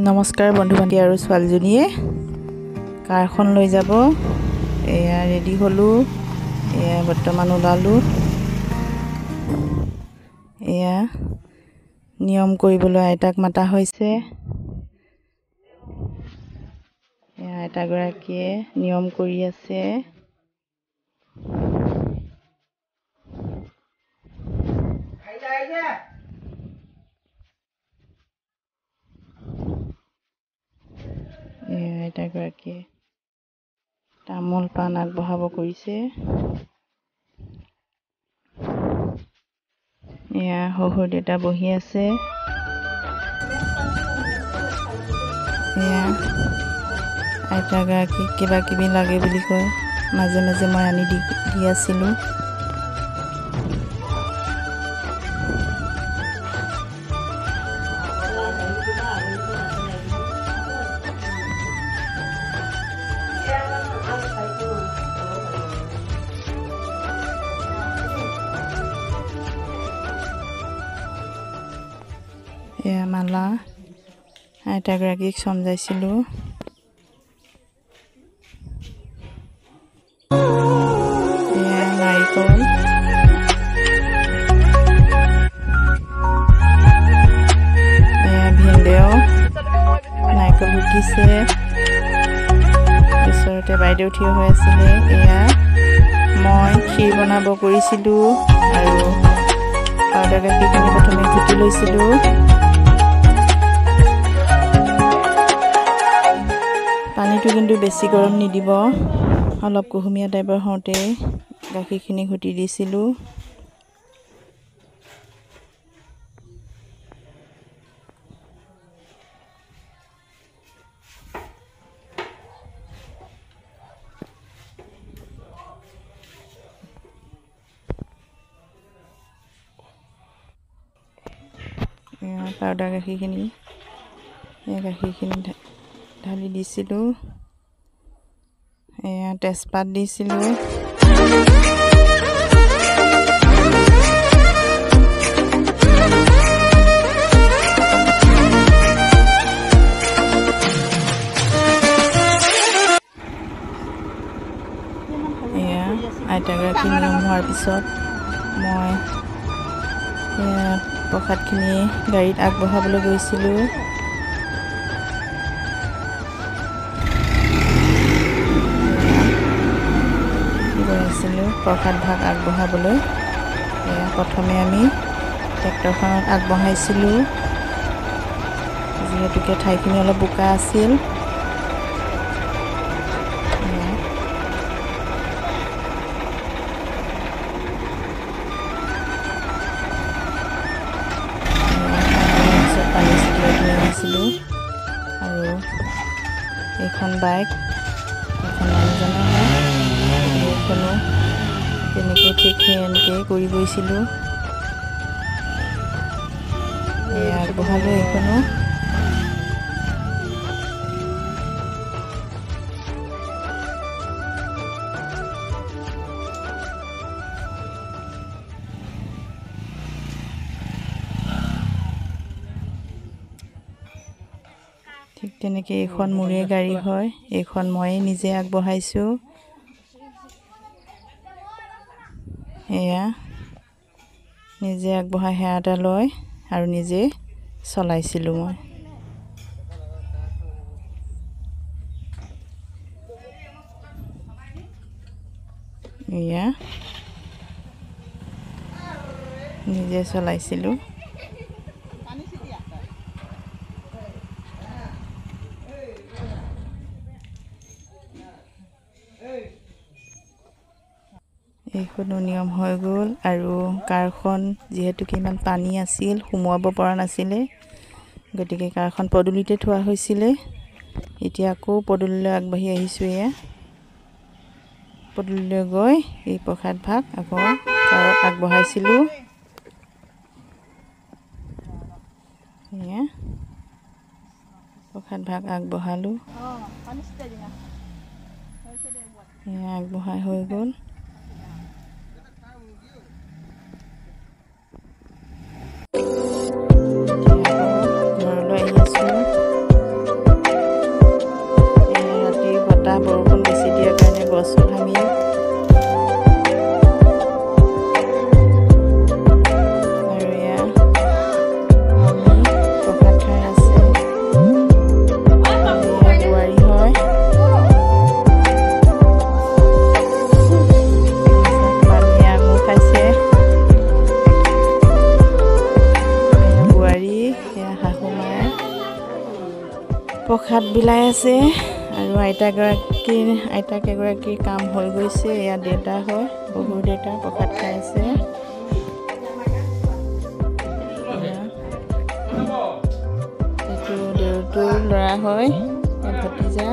নমস্কাৰ বন্ধু বান্ধৱী আৰু ছোৱালীজনীয়ে কাৰখন লৈ যাব। এয়া ৰেডি হ'লোঁ, এয়া বৰ্তমান ওলালোঁ। এয়া নিয়ম কৰিবলৈ আইতাক মাতা হৈছে। এয়া আইতাগৰাকীয়ে নিয়ম কৰি আছে। আইতাগৰাকীয়ে তামোল পাণ আগবঢ়াব কৰিছে। এয়া শহুৰ দেউতা বহি আছে। এয়া আইতাগৰাকীক কিবা কিবি লাগে বুলি কয়, মাজে মাজে মই আনি দি দি আছিলোঁ। এয়া মালা আইতাগৰাকীক চমজাইছিলোঁ। এয়া নাৰিকল, এয়া ভিনদেউ নাৰিকল ৰুকিছে। ওচৰতে বাইদেউ থিয় হৈ আছিলে। এয়া মই ক্ষীৰ বনাব কৰিছিলোঁ আৰু পাউদাৰ গাখীৰখিনি প্ৰথমে ঘুটি লৈছিলোঁ। পানীটো কিন্তু বেছি গৰম নিদিব, অলপ কুহুমীয়া টাইপৰ হওঁতে গাখীৰখিনি ঘুটি দিছিলোঁ। পাউদাৰ গাখীৰখিনি গাখীৰখিনি ঢালি দিছিলোঁ। এয়া তেজপাত দিছিলোঁ। এয়া আইতাগৰাকী নিয়ম হোৱাৰ পিছত মই প্ৰসাদখিনি গাড়ীত আগবঢ়াবলৈ গৈছিলোঁ। গৈ আছিলোঁ প্ৰসাদ ভাগ আগবঢ়াবলৈ। এয়া প্ৰথমে আমি ট্ৰেক্টৰখনত আগবঢ়াইছিলোঁ, যিহেতুকে ঠাইখিনি অলপ বোকা আছিল। পানী ছটিয়াই থৈ আহিছিলোঁ। আৰু এইখন বাইক, এইখন মানুহজনৰ হয়, এইখনো তেনেকৈ ঠিক সেই এনেকৈয়ে কৰি গৈছিলোঁ। আগবঢ়ালোঁ এইখনো। ঠিক তেনেকৈ এইখন মোৰে গাড়ী হয়, এইখন ময়ে নিজে আগবঢ়াইছোঁ। এয়া নিজে আগবঢ়াই সেৱা এটা লৈ আৰু নিজে চলাইছিলোঁ মই। এয়া নিজে চলাইছিলোঁ। এইখনো নিয়ম হৈ গ'ল। আৰু কাৰখন যিহেতুকে ইমান পানী আছিল, সোমোৱাব পৰা নাছিলে, গতিকে কাৰখন পদূলিতে থোৱা হৈছিলে। এতিয়া আকৌ পদূলিলৈ আগবাঢ়ি আহিছোঁ। এয়া পদূলিলৈ গৈ এই প্ৰসাদ ভাগ আকৌ কাৰত আগবঢ়াইছিলোঁ। এয়া প্ৰসাদ ভাগ আগবঢ়ালোঁ। এয়া আগবঢ়াই হৈ গ'ল। ঘৰলৈ আহি আছোঁ। প্ৰসাদ বিলাই আছে। আৰু আইতাক এগৰাকীৰ কাম হৈ গৈছে। এয়া দেউতা হয়, শহুৰ দেউতা প্ৰসাদ খাই আছে। এইটো দেউৰটোৰ ল'ৰা হয়, ভতিজা।